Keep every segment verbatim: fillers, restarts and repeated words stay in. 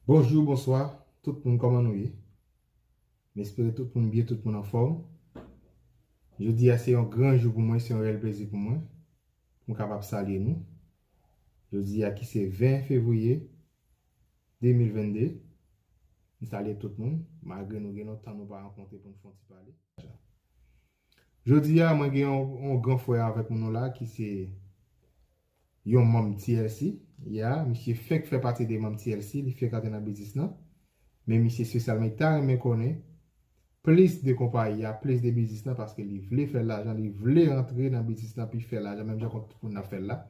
Bonjou, bonswa, tout moun, kòman nou ye? M espere tout moun byen, tout moun anfòm. Jodi a se yon gran jou pou mwen, se yon reyèl plezi pou mwen, pou m kapab salye nou. Jodi a ki se ven fevriye de mil vennde, m salye tout moun, malgre nou gen lontan nou pa rankontre pou n fè yon ti pale. Jodi a, mwen gen yon, yon gran frè avèk mwen la ki se yon manm T L C. Ya, misye fenk fè pati de manm T L C, li fenk antre nan biznis lan. Men misye espesyalman, li ta renmen konnen plis de konpayi a, plis de biznis lan, paske li vle fè lajan, li vle rantre nan biznis lan, pi fè lajan, menm jan kont moun ap fè l la.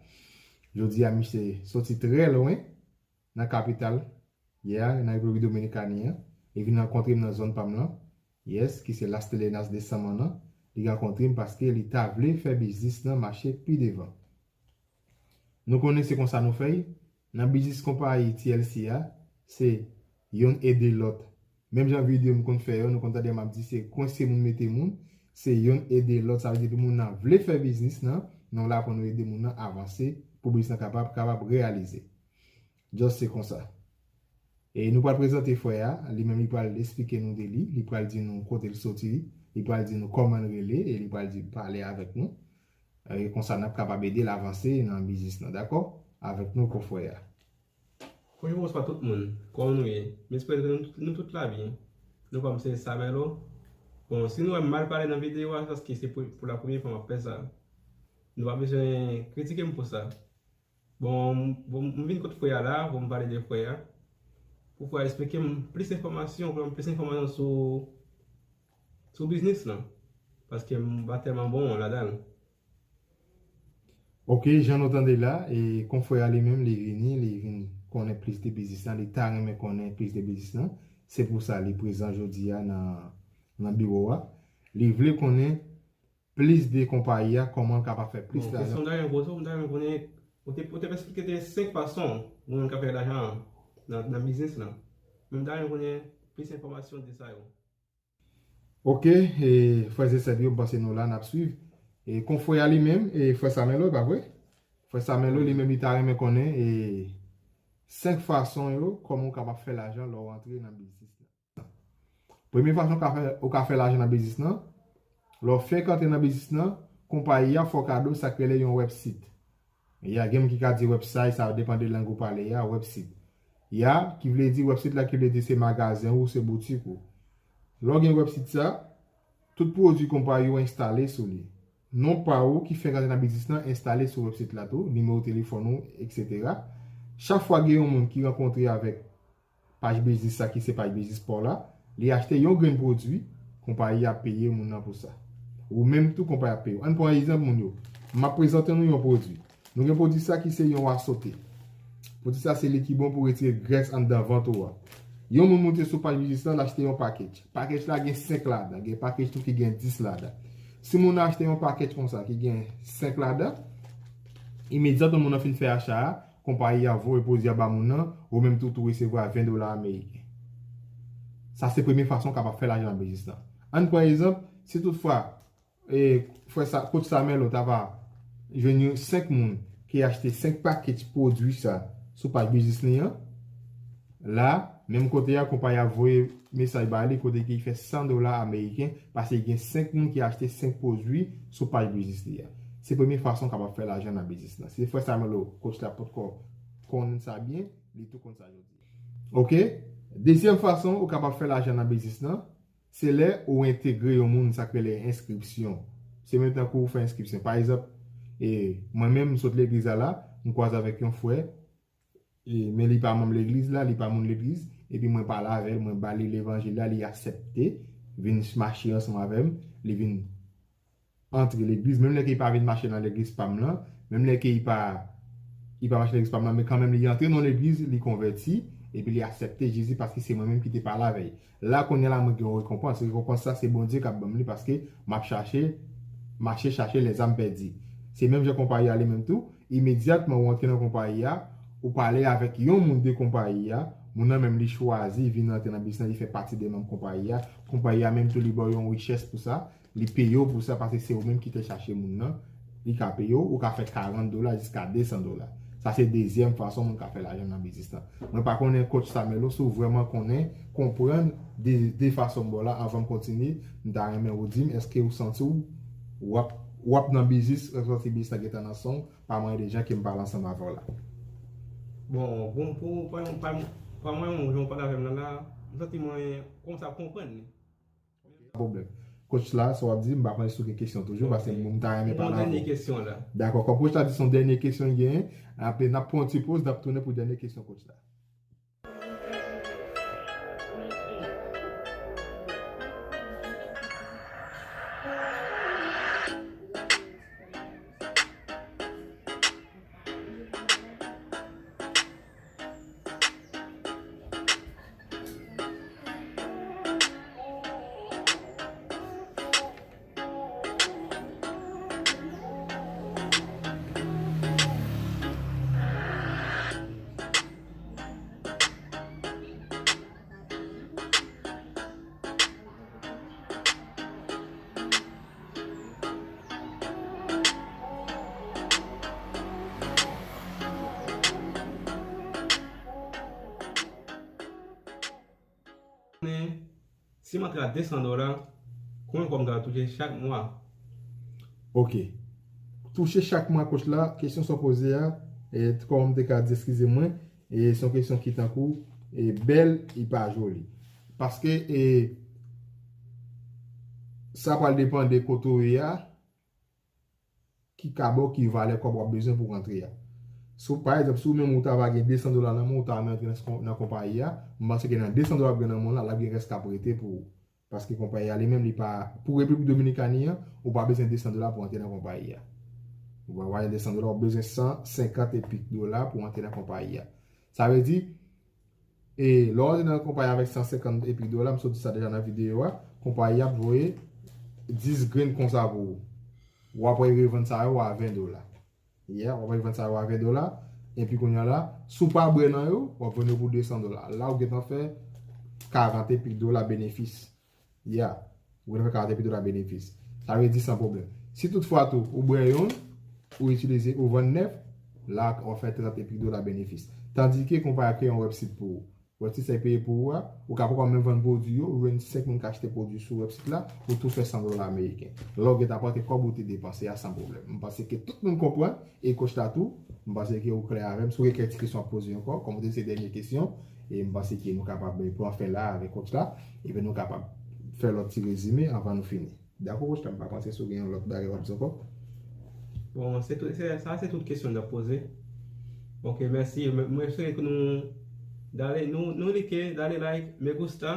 Jodi a, misye soti trè lwen nan kapital, ya, nan Repiblik Dominikani an, li vin rankontre m nan zòn pa m lan, yes, ki se Las Telenas de Samaná, li rankontre m paske li ta vle fè biznis lan mache pi devan. Nou konnen se konsa nou fè l, nan biznis konpayi T L C a, se yonn ede lòt. Menm jan videyo m konn fè yo, nou konn tande m ap di se kwense moun mete moun, se yonn ede lòt, sa vle di depi moun nan vle fè biznis lan, nou la pou nou ede moun nan avanse, pou biznis lan kapab, kapab reyalize. Just se konsa. E nou pral prezante frè a, li menm li pral esplike nou de li, li pral di nou kote l soti, li pral di nou kòman l rele, e li pral di pale avèk nou. E konsa n ap kapab ede l avanse nan biznis lan, dakò? Avèk nou, konfrè a. Bonjou, bonswa tout moun. Kòman nou ye? M espere ke nou, nou tout la byen. Non pa m se Samelo. Bon, si nou wè m mal pale nan videyo a, se paske se pou, pou la premye fwa m ap fè sa. Nou pa bezwen kritike m pou sa. Bon, m- bon, m vin kot frè a la, pou m pale de frè a. Pou frè a esplike m plis enfòmasyon, pou m plis enfòmasyon sou, sou biznis lan. Paske m pa tèlman bon ladan l. Ok, jan nou tande la, e konfrè a li menm, li vini, li vin konnen plis de biznis lan, li ta renmen konnen plis de biznis lan. Se pou sa li prezan jodi a nan, nan biwo a. Li vle konnen plis de konpayi a, kòman l kapab fè plis lajan. Bon, kesyon m ta renmen poze w, m ta renmen konnen, ou te, ou te eksplike te senk fason yon moun ka fè lajan nan, nan biznis lan. Men m ta renmen konnen plis enfòmasyon de sa yo. Ok, e frè e sè yo, m panse nou la, n ap swiv. E konfrè a li menm, e frè Samelo, e pa vre? Frè Samelo, li menm, li ta renmen konnen, e senk fason yo, kòman w kapab fè lajan lè w antre nan biznis lan. Premye fason w ka fè, ou ka fè lajan nan biznis lan, lè w fenk antre nan biznis lan, konpayi a fè w kado sa k rele yon website. Ya, gen moun ki ka di website, sa depann de lang ou pale a, website. Ya, ki vle di website la, ki vle di se magazen ou, se boutik ou. Lè w gen website sa, tout pwodui konpayi ou enstale sou li. Non pa ou ki fenk antre nan biznis lan enstale sou website la tou, nimewo telefòn ou, etsetera. Chak fwa gen yon moun ki rankontre avèk paj biznis sa ki se paj biznis pa w la, li achte yon grenn pwodui, konpayi a peye moun nan pou sa. Ou menm tou konpayi a peye w. Ann pran egzanp moun yo. M ap prezante nou yon pwodui. Nou gen pwodui sa ki se yon wasote. Pwodui sa se li ki bon pou retire grès anndan vant ou a. Yon moun moute sou paj biznis lan, l achte yon package. Package la gen senk ladan, gen package tou ki gen dis ladan. Si moun nan achte yon package konsa ki gen senk ladan, imedyatman moun nan fin fè acha a, konpayi a voye pwodui a ba moun nan, ou menm tou, tou resevwa ven dola ameriken. Sa se premye fason w kapab fè lajan nan biznis lan. Ann pran egzanp, si toutfwa, e, frè sa, kòtch Samelo ta va jwenn yon senk moun ki achte senk package pwodui sa sou paj biznis li an, la, menm kote a, konpayi a voye mesaj ba li kote ki fè san dola ameriken, paske gen senk moun ki achte senk pwodui sou paj biznis li a. Se premye fason w kapab fè lajan nan biznis lan. Si frè Samelo, kòtch la, potko konn sa byen, li tou konn sa jodi. Ok? Dezyèm fason ou kapab fè lajan nan biznis lan, se lè ou entegre yon moun, sa k rele enskripsyon. Se menm tankou ou fè enskripsyon. Pa egzanp, e, mwen menm, m sot legliz la la, m kwaze avèk yon frè, e, men li pa manm legliz la, li pa moun legliz, epi mwen pale avè l, mwen ba li levanjil la, li aksepte vin mache ansanm avè m, li vin antre legliz, menm lè ke li pa vin mache nan legliz pa m lan, menm lè ke li pa, li pa mache nan legliz pa m lan, men kanmenm li antre nan legliz, li konvèti, epi li aksepte Jezi paske se mwen menm ki te pale avè l. La, kounye a la, mwen gen yon rekonpans. Rekonpans sa, se Bondye k ap ban m li paske m ap chache, mache chache lèzam pèdi. Se menm jan konpayi a li menm tou, imedyatman ou antre nan konpayi a, ou pale avèk yon moun de konpayi a, moun nan menm li chwazi vin antre nan biznis lan, li fè pati de manm konpayi a, konpayi a menm tou li ba w yon richès pou sa, li peye w pou sa paske se ou menm ki te chache moun nan, li ka peye w, ou ka fè karant dola jiska desan dola. Sa se dezyèm fason moun ka fè lajan nan biznis lan. Mwen pa konnen coach Samuelo, si w vrèman konnen, konprann de, de fason m ba w la, anvan m kontinye, m ta renmen ou di m, èske ou santi w, w ap, w ap nan biznis, lè w santi biznis lan gentan nan san w, pa mwayen de jan ke m pale ansanm avè w la. Bon, bon, pou, pa, pa, pa mwen, jan w pale avè m nan la, m santi mwen kòmanse ap konprann li. Pa pwoblèm. Coach la, sa w ap di, m pa konnen si w gen kesyon toujou, paske m ta renmen pale avè w. Kesyon la. Dakò, kòm coach la di se yon dènye kesyon l genyen, apre n ap pran yon ti poz, n ap tounen pou dènye kesyon coach la. Si m antre a de san dola, konbyen kòb m ka touche chak mwa? Ok. Touche chak mwa coach la, kesyon sa w poze a, e, kòman m te ka di, eskize mwen, e, se yon kesyon ki tankou, e, bèl, e pa joli. Paske, e, sa pral depann de kote w ye a, ki ka ba w ki valè kòb w ap bezwen pou w rantre a. Si w, pa egzanp, si w menm ou ta va gen de san dola nan men w, ou ta renmen rantre nan, nan konpayi a, m panse ke nan de san dola w ap gen nan men w la, l ap gen rès k ap rete pou ou. Paske konpayi a li menm, li pa, pou Repiblik Dominikani an, ou pa bezwen de san dola pou w antre nan konpayi a. Ou pa bezwen de san dola, w ap bezwen san senkant e pik dola pou w antre nan konpayi a. Sa vle di, e lè w antre nan konpayi avèk san senkant e pik dola, m sot di sa deja nan videyo a, konpayi a ap voye dis grenn konsa pou ou. W ap revann sa yo a ven dola. Yeah, w ap revann sa yo a ven dola. Epi kounye a la, si w pa bwè nan yo, w ap vann yo pou de san dola. La, ou gentan fè karant e pik dola benefis. Yeah, ou gentan fè karant e pik dola benefis. Sa vle di san pwoblèm. Si toutfwa tou, ou bwè yonn, ou itilize, ou vann nèf, la, w ap fè trant e pik dola benefis. Tandike konpayi a kreye yon website pou ou. Website sa peye pou ou a, ou ka poko menm vann pwodui yo, ou jwenn senk moun k achte pwodui sou website la, ou tou fè san dola ameriken. La, ou gentan pote kòb ou te depanse a san pwoblèm. M panse ke tout moun konprann, e coach la tou, m panse ke ou klè avè m. Si w gen kèk ti kesyon ap poze ankò, kòm ou te di se dènye kesyon, e m panse ke nou kapab, e, pran fen la avèk coach la, epi nou kapab fè lòt ti rezime anvan nou fini. Dakò, coach la, m pa panse si w gen yon lòt bagay w ap di ankò. Bon, se tout, se, sa se tout kesyon n ap poze. Ok, mèsi. Mwen, mwen espere ke nou, dale, nou, nou like, dale like, me gusta.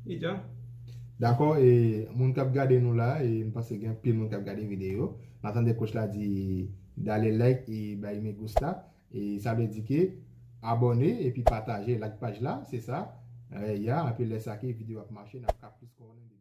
E dja. Dakò, e moun k ap gade nou la, e m panse gen anpil moun k ap gade videyo. N ap tande coach la di dale like e bay me gusta. E sa vle di ke abòne epi pataje, like paj la, se sa. E, ya, epi lè sa ke videyo ap mache, n ap ka plis konnen.